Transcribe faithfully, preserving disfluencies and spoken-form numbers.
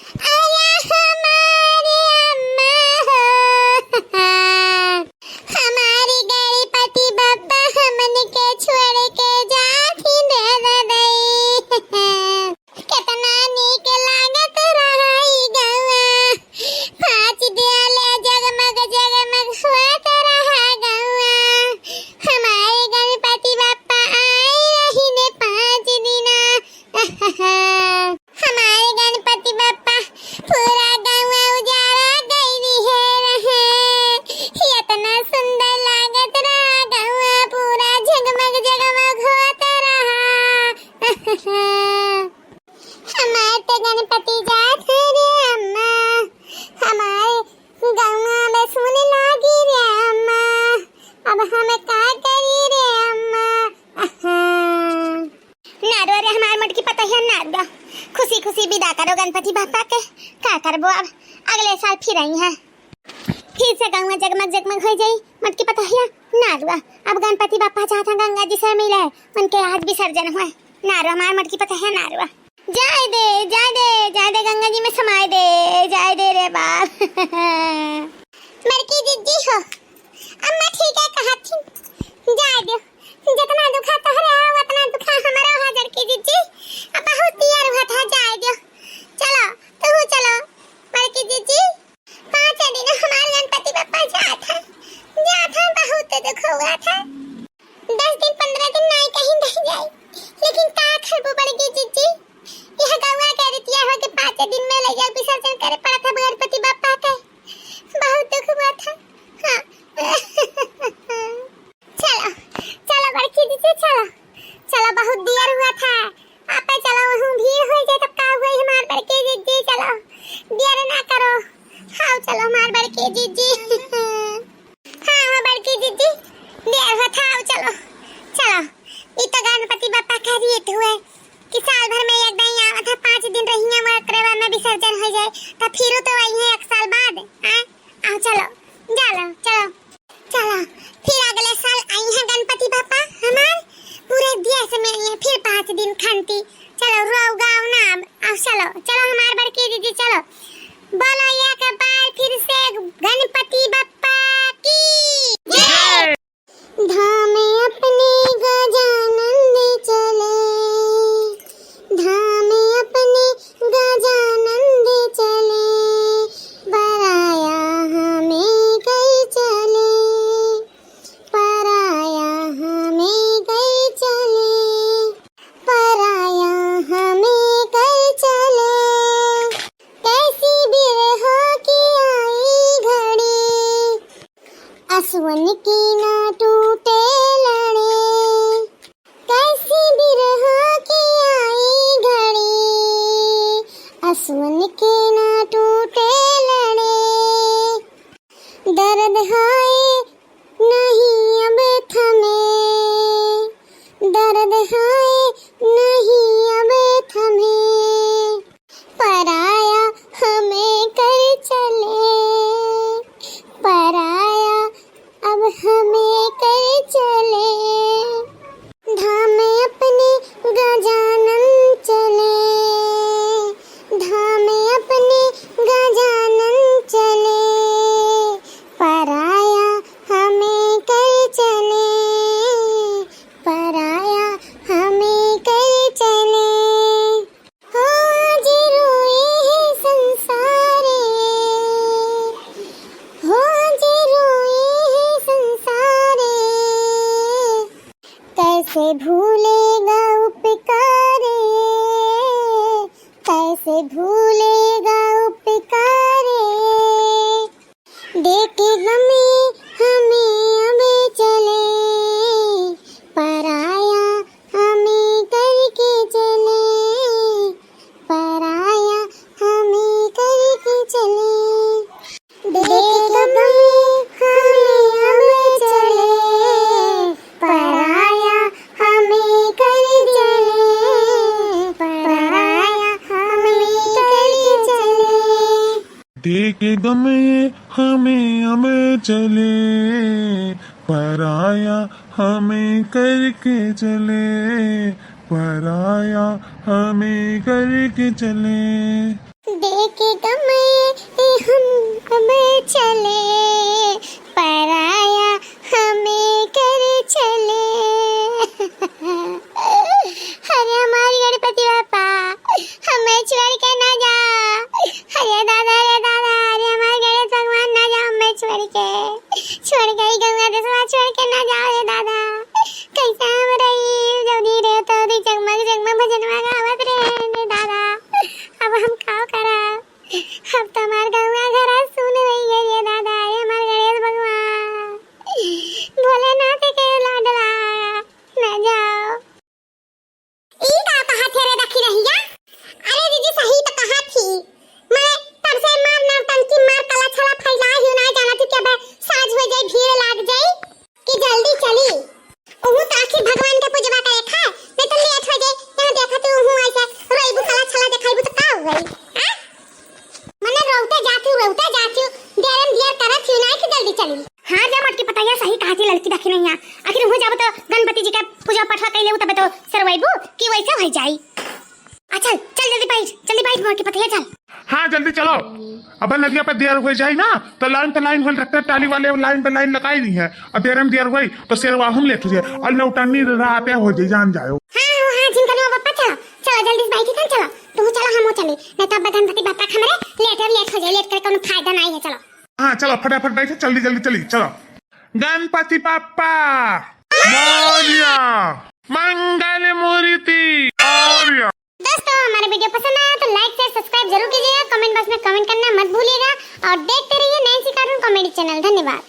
अरे हमारी अम्मा हो, हमारी गणपति बप्पा हमन के छोड़ के जात ही रे ददई। केतना नीक लागत रहा ई गौआ, पाँच दिन ले जगमग जगमग होत रहा गौआ। हमारे गणपति बप्पा आए रही ने पाँच दिना। हमारे गणपति बप्पा पूरा गौआ उजाड़ा गई है रहे। इतना सुंदर लागत रहा गौआ, पूरा जगमग जगमग होत रहा। हमार तो गणपति जात है रे अम्मा, हमारे गौआ में सुन लागी रे अम्मा, अब हम का करी रे अम्मा। ना रो रे हमार मोटकी पतोहिया, ना रो, खुशी खुशी विदा करो गणपति बप्पा के। का करबो अब, अगले साल फिर आई है। फिर से गौआ जगमग जगमग हो जाई, मोटकी पतोहिया, ना रुआ। अब गणपति बप्पा जात हैं गंगा जी से मिले, उनके आज विसर्जन हुए, ना रुआ, हमार मोटकी पतोहिया, ना रुआ। जाए दे, जाए दे, जाए दे, गंगा जी में समाए दे, जाए दे रे बाप। बड़की जिज्जी हो, अम्मा ठीक है कहत थी, जाए दो, जितना दुखा तोहरे हो, उतना दुखा हमारा हो, बड़की जिज्जी, अब बहुत दियर हुआ था, जाए दो, चलो, तू चलो, बड़की जिज्जी। पाँच दिन हमार गणपति बप्पा जात है, जात है, बहुत दुख हुआ था। दस दिन, पन्द्रह दिन नाई कहीं रह जाई, लेकिन का करबो बड़की जिज्जी, यह गौआ के रीतिया हो के पाँच दिन में ले जाओ, विसर्जन करे पड़ा था गणपति बप्पा के। बहुत दुख हुआ था। हाँ। चलो, चलो बड़की जिज्जी, चलो, चलो, बहुत दियर हुआ था। आपे चलो, वहाँ भीड़ हो जाए तब का हुई हमार बड़की जिज्जी, चलो, दियर ना करो। हाँ, चलो हमार बड़की जिज्जी। हाँ, हमार बड़की जिज्जी, दियर हुआ था, आओ चलो, चलो। ई तो गणपति बप्पा का रीत हुए कि साल भर में एक दाई आवत है, पाँच दिन रहिए, वो ओकरे बाद में विसर्जन हो जाए, तो फिर तो आई है एक साल बाद। हाँ, आओ चलो, जा लो, चलो। चलो, फिर अगले साल आई हैं गणपति बप्पा हमार, पूरे देश में आई हैं फिर पाँच दिन खंती। चलो, रो गाओ ना अब, आओ चलो, चलो हमार बड़की जिज्जी, चलो। बोलो एक बार फिर से गणपति बप्पा की जय। धाम अपने गजानन दे चले, धाम अपने गजानन दे चले, पराया हमें कर चले, पराया हमें कर चले, पराया हमें कर चले। कैसी बिरह की आई घड़ी, असवन की ना टूटे लड़ी। कैसी बिरह की आई घड़ी, असवन के ना टूटे लड़े। दर्द हाय नहीं अब थमे, दर्द हाय नहीं अब थमे। पराया हमें कर चले, पराया अब हमें कर चले। धाम अपने गजानन चले, धाम अपने गजानन चले, पराया हमें कर चले, पराया हमें कर चले। हो आज रोए है संसारे, हो आज रोए है संसारे, कैसे भूलेगा उपकारे, कैसे भूलेगा उपकारे। देके गमे हमें अब चले, पराया हमें करके चले, पराया हमें करके चले। देके गमे हमें अब चले, पराया हमें करके चले, पराया हमें करके चले। देके गमे हमें अब चले, पराया हमें करके चले, पराया हमें करके चले। देके गम ये हम अब चले, पराया हमें कर चले। अरे हमार गणपति बाप्पा, हमें छोड़ के ना जा। अरे दादा, अरे दादा, अरे हमार गणेश भगवान, ना जा हमें छोड़ के। छोड़ के ई गंगा देशवा छोड़ के ना जाओ रे दादा। कैसे हम रही, जौनी रे तौनी जगमग जगमग भजनवा गावत रहे रे दादा। अब हम का करा? अब तो हमार गंगा घरा सुन रही है रे दादा। ये हमार गणेश भगवान, भोलेनाथ के लाडला, ना जाओ। ई का कहत हे रे दखिनहिया? अरे जीजी, सही त कहत ही। मैं तब से मार नौटंकी, मार कला छला फैला ही, ना जानत ही कि अब साँझ हो जाई, भीड़ लाग जाई, कि जल्दी चली। उहू त आखिर भगवान के पूजवा करे खाए, नहीं तो लेट हो जाई। यहाँ देखत ही उहू ऐसे रोइबू, कला छला देखाइबू त का हो गई? हाँ? मने रोते जाती, रोते जाती, देरम दियर करत ही ना कि जल्दी चली। हाँ, जा मोटकी पतैया, सही कहत ही ललकी दखिनैया। आखिर उहू जाबो तो गणपति जी के पूजा पाठ कइले, तबे तो सरवैबू कि वैसे हो जाई। आ चल, चल जल्दी बैठ, जल्दी बैठ मोटकी पतैया, चल। हाँ, जल्दी चलो। अब नदिया पे देर हो जाई ना, तो लाइन पे लाइन होल ट्रैक्टर ट्राली वाले लाइन पे लाइन लगाई दी है। अब देरम दियर हुई तो सेरवा हम लेट हो जाए और लौटानी रात हो जाए, जान जाओ। हाँ, हाँ, हाँ, झिनकनवा बापा, चलो, चलो जल्दी से बैठी थन, चलो। तू चलो, हम चली, नहीं तो अब गणपति बापा के हमरे लेट और लेट हो जाए, लेट करे कोनो फायदा नहीं है, चलो। हाँ, चलो फटाफट बैठो, जल्दी जल्दी चली, चलो। गणपति बाप्पा मोरया, मंगल मूर्ति मोरया। दोस्तों, हमारा वीडियो पसंद आया तो लाइक, शेयर, सब्सक्राइब जरूर कीजिएगा। कमेंट बॉक्स में कमेंट करना मत भूलिएगा और देखते रहिए नैन्सी कार्टून कॉमेडी चैनल। धन्यवाद।